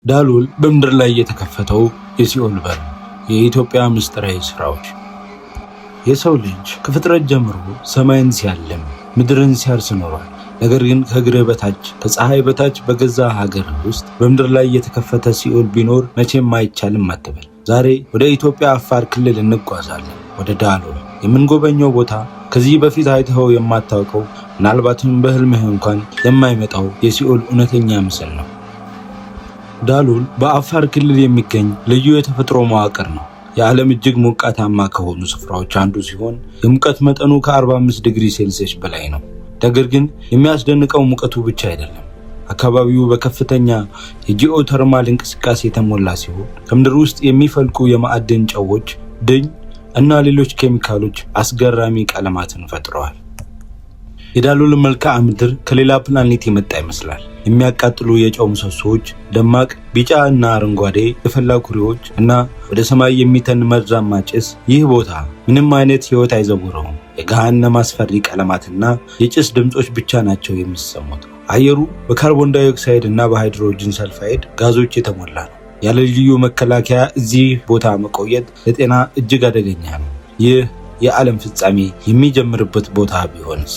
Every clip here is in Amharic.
ዳሎል በምድር ላይ የተከፈተው የሲኦል በር፣ የኢትዮጵያ ምስጢራዊ ስፍራዎች። የሰው ልጅ ከፍጥረት ጀምሮ ሰማይን ሲያልም ምድርን ሲያርስ ኖሯል። ነገር ግን ከእግርህ በታች፣ ከፀሐይ በታች፣ በገዛ ሀገር ውስጥ በምድር ላይ የተከፈተ ሲኦል ቢኖር መቼም አይቻልም አትበል። ዛሬ ወደ ኢትዮጵያ አፋር ክልል እንጓዛለን፣ ወደ ዳሎል። የምንጎበኘው ቦታ ከዚህ በፊት አይተኸው የማታውቀው፣ ምናልባትም በህልምህ እንኳን የማይመጣው የሲኦል እውነተኛ ምስል ነው። ዳሎል በአፋር ክልል የሚገኝ ልዩ የተፈጥሮ መዋቅር ነው። የዓለም እጅግ ሞቃታማ ከሆኑ ስፍራዎች አንዱ ሲሆን የሙቀት መጠኑ ከ45 ዲግሪ ሴልሲየስ በላይ ነው። ነገር ግን የሚያስደንቀው ሙቀቱ ብቻ አይደለም። አካባቢው በከፍተኛ የጂኦተርማል እንቅስቃሴ የተሞላ ሲሆን ከምድር ውስጥ የሚፈልቁ የማዕድን ጨዎች፣ ድኝ እና ሌሎች ኬሚካሎች አስገራሚ ቀለማትን ፈጥረዋል። የዳሎል መልክዓ ምድር ከሌላ ፕላኔት የመጣ ይመስላል። የሚያቃጥሉ የጨው ምሰሶዎች፣ ደማቅ ቢጫ እና አረንጓዴ የፈላ ኩሬዎች እና ወደ ሰማይ የሚተን መርዛማ ጭስ። ይህ ቦታ ምንም አይነት ሕይወት አይዘውረውም። የገሃነም አስፈሪ ቀለማትና የጭስ ድምፆች ብቻ ናቸው የሚሰሙት። አየሩ በካርቦን ዳይኦክሳይድ እና በሃይድሮጅን ሰልፋይድ ጋዞች የተሞላ ነው። ያለ ልዩ መከላከያ እዚህ ቦታ መቆየት ለጤና እጅግ አደገኛ ነው። ይህ የዓለም ፍጻሜ የሚጀምርበት ቦታ ቢሆንስ?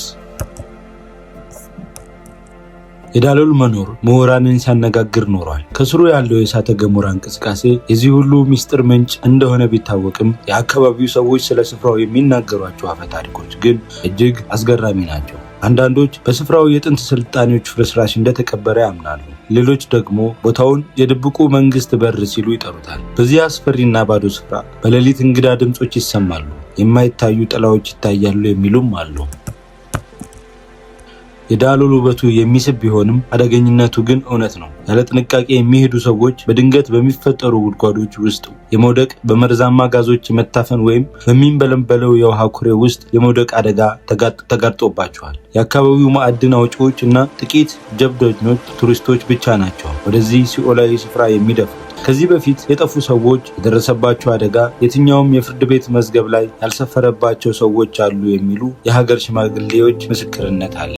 የዳሎል መኖር ምሁራንን ሲያነጋግር ኖሯል። ከስሩ ያለው የእሳተ ገሞራ እንቅስቃሴ የዚህ ሁሉ ሚስጥር ምንጭ እንደሆነ ቢታወቅም የአካባቢው ሰዎች ስለ ስፍራው የሚናገሯቸው አፈ ታሪኮች ግን እጅግ አስገራሚ ናቸው። አንዳንዶች በስፍራው የጥንት ስልጣኔዎች ፍርስራሽ እንደተቀበረ ያምናሉ። ሌሎች ደግሞ ቦታውን የድብቁ መንግስት በር ሲሉ ይጠሩታል። በዚህ አስፈሪና ባዶ ስፍራ በሌሊት እንግዳ ድምፆች ይሰማሉ፣ የማይታዩ ጥላዎች ይታያሉ የሚሉም አሉ። የዳሎል ውበቱ የሚስብ ቢሆንም አደገኝነቱ ግን እውነት ነው። ያለ ጥንቃቄ የሚሄዱ ሰዎች በድንገት በሚፈጠሩ ጉድጓዶች ውስጥ የመውደቅ፣ በመርዛማ ጋዞች የመታፈን ወይም በሚንበለበለው የውሃ ኩሬ ውስጥ የመውደቅ አደጋ ተጋርጦባቸዋል። የአካባቢው ማዕድን አውጪዎች እና ጥቂት ጀብደኞች ቱሪስቶች ብቻ ናቸው ወደዚህ ሲኦላዊ ስፍራ የሚደፍሩት። ከዚህ በፊት የጠፉ ሰዎች፣ የደረሰባቸው አደጋ የትኛውም የፍርድ ቤት መዝገብ ላይ ያልሰፈረባቸው ሰዎች አሉ የሚሉ የሀገር ሽማግሌዎች ምስክርነት አለ።